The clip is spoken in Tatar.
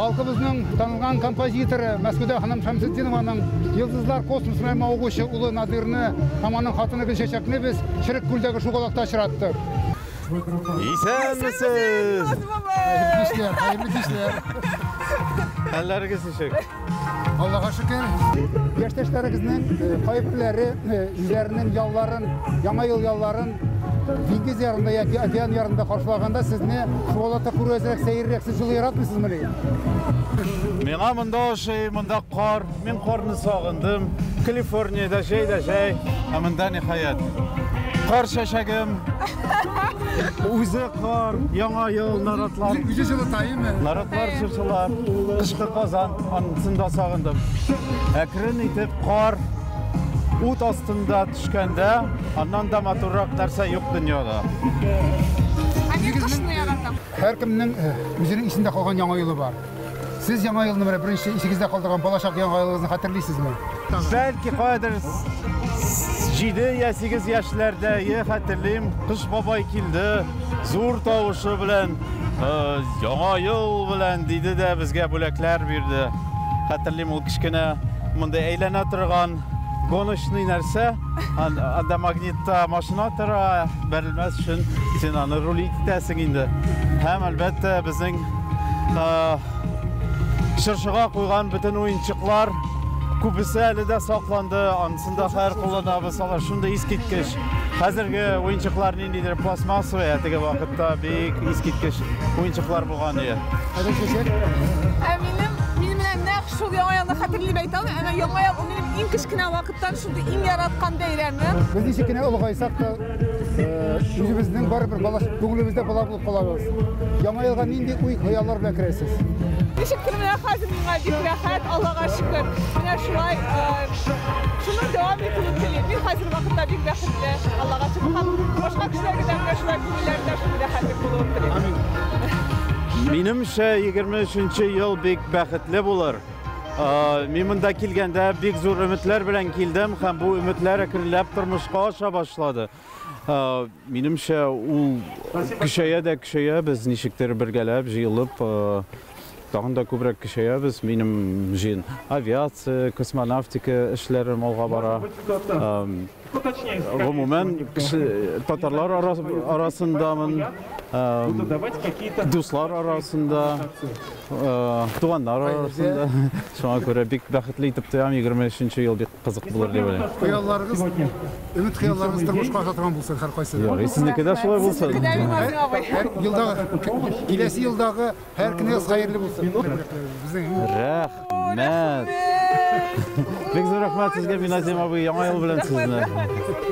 Халкыбызның танылган композиторы Мәсгүдә ханым Шәмсетдинованың Йолдызлар космос белән мавыгучы улы Надирны һәм аның хатыны Гөлчәчәкне без Черек күлдәге шугалакта очраттык. Исәнмесез! Хәерле кичләр, хәерле кичләр. Хәлләрегез ничек? Аллага шөкер. Яшьтәшләрегезнең кайберләре үзләренең ялларын, яңа ел ялларын диңгез ярында яки океан ярында каршылаганда сезне шугалакта күрү әзрәк сәеррәк. Сез җылы яратмыйсызмыни? Миңа монда ошый, монда кар. Мин карны сагындым. Калифорниядә җәй дә җәй, ә монда ниһаять. Кар чәчәгем. Үзе кар, яңа ел, наратлар. Үзе җылыта, әйеме? Наратлар, чыршылар, кышкы Казан, анысын да сагындым. Әкрен итеп кар ут астында төшкәндә, аннан да матуррак нәрсә юк дөньяда. Ә мин кышны яратам. Һәркемнең үзенең исендә калган яңа елы бар. Сез яңа елны менә беренче исегездә калдырган балачак яңа елыгызны хәтерлисезме? Бәлки каядыр 7 я 8 яшьләрдә е хәтерлим, Кыш бабай килде, зур тавышы белән яңа ел белән диде дә безгә бүләкләр бирде. Хәтерлим, ул кечкенә мондый әйләнә торган гоночный нәрсә, анда магнитта машина тора, бәрелмәс өчен син аны рулить итәсең инде. Һәм әлбәттә безнең чыршыга куйган бөтен уенчыклар күбесе әле дә сакланды, анысын да хәзер кулланабыз, алар шундый искиткеч. Хәзерге уенчыклар ниндидер пластмассовый, ә теге вакытта бик искиткеч уенчыклар булган иде. Ә минем, мин менә нәкъ шул Яңа елны хәтерлим әйтә алмыйм, әмма Яңа ел ул минем иң кечкенә вакыттан шундый иң яраткан бәйрәмем. Без ничек кенә олыгайсак та, үзебезнең барыбер бала, күңелебездә бала булып калабыз. Яңа елга нинди уй, хыяллар белән керәсез? Ничектер менә хәзер миңа бик рәхәт, Аллага шөкер. Менә шулай, шуның дәвам итүен телим. Мин хәзер вакытта бик бәхетле, Аллага шөкер. Һәм башка кешеләргә дә менә шулай күңелләрендә шундый рәхәтлек булуын телим. Минемчә, 23 ел бик бәхетле булыр. Мин монда килгәндә бик зур өметләр белән килдем һәм бу өметләр әкренләп тормышка аша башлады. Минемчә, ул көчәя дә көчәя, без ничектер бергәләп җыелып, тагын да күбрәк көчәябез. Минем җыен авиация, космонавтика эшләрем алга бара. Гомумән, кеше татарлар арасындамын, дуслар арасында. Туганнар арасында. Шуңа күрә бик бәхетле итеп тоям, 23 ел бик кызык булыр дип уйлыйм. Хыялларыгыз, өмет хыялларыгыз тормышка аша торган булсын һәркайсы. Ярый, сезнеке дә шулай булсын. Сезнеке дә, Миназим абый. Һәр елдагы, киләсе елдагы һәр көнегез хәерле булсын. Безнең. Рәхмәт. Бик зур рәхмәт сезгә, Миназим абый, Яңа ел белән сезне. Рәхмәт, рәхмәт.